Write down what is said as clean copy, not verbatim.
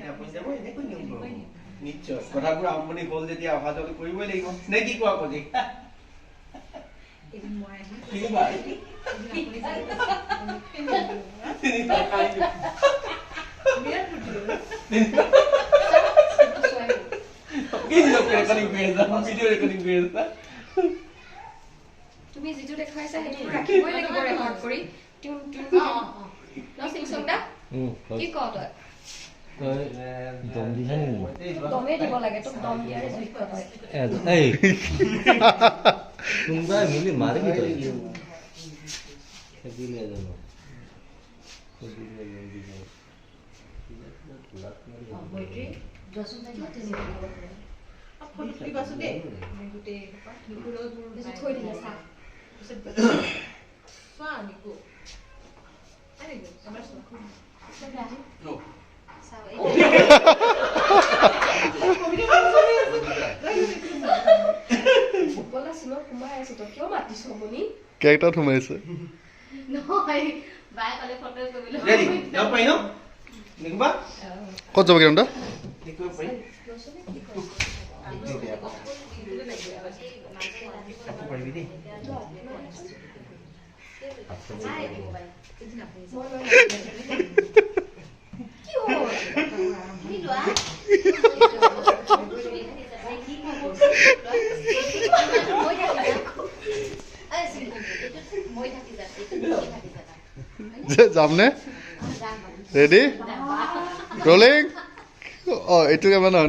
এদিন আপুনি যাব, এনেকৈ নিয়ম কৰিব। নিশ্চয় কথাবোৰ আৰম্ভণি হ'ল যেতিয়া অহা যোৱাটো কৰিবই লাগিব নে কি কোৱা কজি? এদিন মই আহিম। তিনিবাৰ। এদিন আপুনি যাব। তিনিবাৰ খাই দিওঁ। বিৰাট ফূৰ্তি কৰিব। তিনিবাৰ। কি ৰেকৰ্ডিং কৰি আছা? ভিডিঅ' ৰেকৰ্ডিং কৰি আছা? তুমি যিটো দেখুৱাইছা সেইটো ৰাখিবই লাগিব ৰেকৰ্ড কৰি। টিউন টিউন ন চিংচং দা, কি ক তই? তই দম দিছা নেকি মোক? তোক দমেই দিব লাগে, তোক দম দিয়াৰে যোগ্য তই। এই কোনোবাই মিলি মাৰিবি তই। খেদিলে এজনক, খেদিলে এজন দিব। লাত মাৰি। মৈত্ৰী, যোৱাচোন, তাই কিয় তেনেকুৱা ক'ব পাৰে? ফটো তুলিবাচোন দেই গোটেই সোপা। নিকুৰ লগত মোৰ তাৰপিছত থৈ দিলে চাহ। পিছত চোৱা নিকু, আৰে নিকু, এবাৰ চোৱা। চাওঁ। ব'লাচোন, সোমাই আছো, তই কিয় মাতিছ মনি? কেৰেক্টাৰত সোমাইছে। নহয়, বায়ে ক'লে ফটো কৰিবলৈ। ৰেডি, যাব পাৰি ন নিকুবা? ক'ত যাব কিৰণদা? নিকুব পাৰি। কাপোৰ পাৰিবি দেই। কি হ'ল? তুমি লোৱা। মই থাকি যাম। মই থাকি যাম, এইটো থাকি যাবা। যামনে? যাম। Ready, rolling. অঁ, এইটো কেমেৰা নহয়।